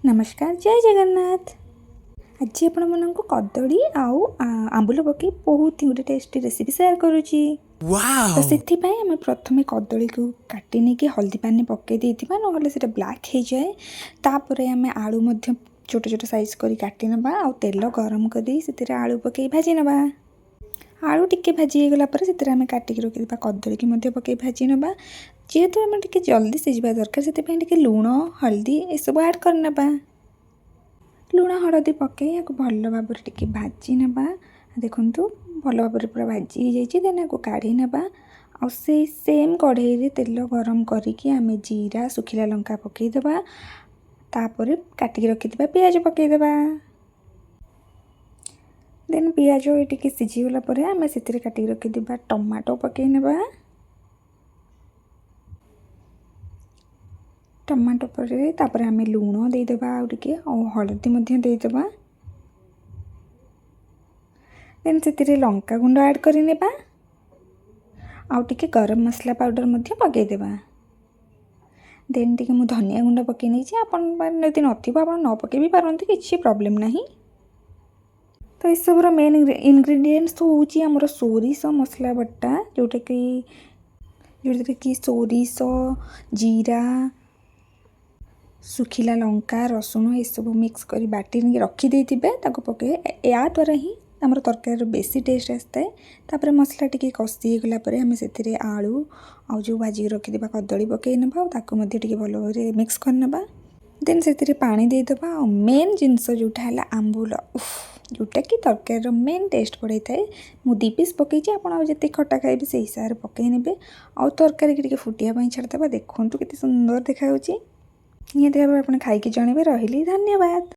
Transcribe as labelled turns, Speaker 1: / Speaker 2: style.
Speaker 1: ନମସ୍କାର, ଜୟ ଜଗନ୍ନାଥ। ଆଜି ଆପଣମାନଙ୍କୁ କଦଳୀ ଆଉ ଆମ୍ବୁଲ ପକାଇ ବହୁତ ହି ଗୋଟେ ଟେଷ୍ଟି ରେସିପି ସେୟାର କରୁଛି। ତ ସେଥିପାଇଁ ଆମେ ପ୍ରଥମେ କଦଳୀକୁ କାଟି ନେଇକି ହଳଦୀ ପାଣିରେ ପକାଇ ଦେଇଥିବା, ନହେଲେ ସେଇଟା ବ୍ଲାକ୍ ହେଇଯାଏ। ତାପରେ ଆମେ ଆଳୁ ମଧ୍ୟ ଛୋଟ ଛୋଟ ସାଇଜ୍ କରି କାଟି ନେବା ଆଉ ତେଲ ଗରମ କରି ସେଥିରେ ଆଳୁ ପକାଇ ଭାଜି ନେବା। ଆଳୁ ଟିକେ ଭାଜି ହେଇଗଲା ପରେ ସେଥିରେ ଆମେ କାଟିକି ରଖିଥିବା କଦଳୀକି ମଧ୍ୟ ପକାଇ ଭାଜି ନେବା। ଯେହେତୁ ଆମେ ଟିକେ ଜଲ୍ଦି ସିଝିବା ଦରକାର, ସେଥିପାଇଁ ଟିକେ ଲୁଣ, ହଳଦୀ ଏସବୁ ଆଡ଼୍ କରିନେବା। ଲୁଣ ହଳଦୀ ପକାଇ ଏହାକୁ ଭଲ ଭାବରେ ଟିକେ ଭାଜି ନେବା। ଦେଖନ୍ତୁ, ଭଲ ଭାବରେ ପୁରା ଭାଜି ହେଇଯାଇଛି। ଦେନ୍ ଏହାକୁ କାଢ଼ି ନେବା ଆଉ ସେଇ ସେମ୍ କଢ଼େଇରେ ତେଲ ଗରମ କରିକି ଆମେ ଜିରା, ଶୁଖିଲା ଲଙ୍କା ପକାଇଦେବା। ତାପରେ କାଟିକି ରଖିଥିବା ପିଆଜ ପକାଇଦେବା। ଦେନ୍ ପିଆଜ ଟିକେ ସିଝିଗଲା ପରେ ଆମେ ସେଥିରେ କାଟିକି ରଖିଥିବା ଟମାଟୋ ପକାଇ ନେବା। ଟମାଟୋ ପରେ ତାପରେ ଆମେ ଲୁଣ ଦେଇଦେବା ଆଉ ଟିକେ ଆଉ ହଳଦୀ ମଧ୍ୟ ଦେଇଦେବା। ଦେନ୍ ସେଥିରେ ଲଙ୍କା ଗୁଣ୍ଡ ଆଡ଼୍ କରିନେବା ଆଉ ଟିକେ ଗରମ ମସଲା ପାଉଡ଼ର ମଧ୍ୟ ପକାଇଦେବା। ଦେନ୍ ଟିକେ ମୁଁ ଧନିଆ ଗୁଣ୍ଡ ପକାଇ ନେଇଛି। ଆପଣ ଯଦି ନଥିବ, ଆପଣ ନ ପକାଇ ବି ପାରନ୍ତି, କିଛି ପ୍ରୋବ୍ଲେମ୍ ନାହିଁ। ତ ଏସବୁର ମେନ୍ ଇନଗ୍ରିଡ଼ିଏଣ୍ଟସ୍ ହେଉଛି ଆମର ସୋରିଷ ମସଲା ବଟା, ଯେଉଁଥିରେ କି ସୋରିଷ, ଜିରା, ଶୁଖିଲା ଲଙ୍କା, ରସୁଣ ଏସବୁ ମିକ୍ସ କରି ବାଟି ରଖିଦେଇଥିବେ, ତାକୁ ପକାଇ ଏହା ଦ୍ୱାରା ହିଁ ଆମର ତରକାରୀର ବେଶୀ ଟେଷ୍ଟ ଆସିଥାଏ। ତାପରେ ମସଲା ଟିକେ କଷି ହେଇଗଲା ପରେ ଆମେ ସେଥିରେ ଆଳୁ ଆଉ ଯେଉଁ ଭାଜିକି ରଖିଥିବା କଦଳୀ ପକାଇ ନେବା ଆଉ ତାକୁ ମଧ୍ୟ ଟିକେ ଭଲ ଭାବରେ ମିକ୍ସ କରିନେବା। ଦେନ୍ ସେଥିରେ ପାଣି ଦେଇଦେବା ଆଉ ମେନ୍ ଜିନିଷ ଯେଉଁଟା ହେଲା ଆମ୍ବୁଲ, ଉଫ୍, ଯେଉଁଟାକି ତରକାରୀର ମେନ୍ ଟେଷ୍ଟ ବଢ଼େଇଥାଏ। ମୁଁ 2 ପିସ୍ ପକାଇଛି। ଆପଣ ଆଉ ଯେତିକି ଖଟା ଖାଇବେ, ସେଇ ହିସାବରେ ପକାଇ ନେବେ ଆଉ ତରକାରୀକି ଟିକେ ଫୁଟିବା ପାଇଁ ଛାଡ଼ିଦେବା। ଦେଖନ୍ତୁ, କେତେ ସୁନ୍ଦର ଦେଖାଯାଉଛି। ନିହାତି ଭାବରେ ଆପଣ ଖାଇକି ଜଣେଇବେ। ରହିଲି, ଧନ୍ୟବାଦ।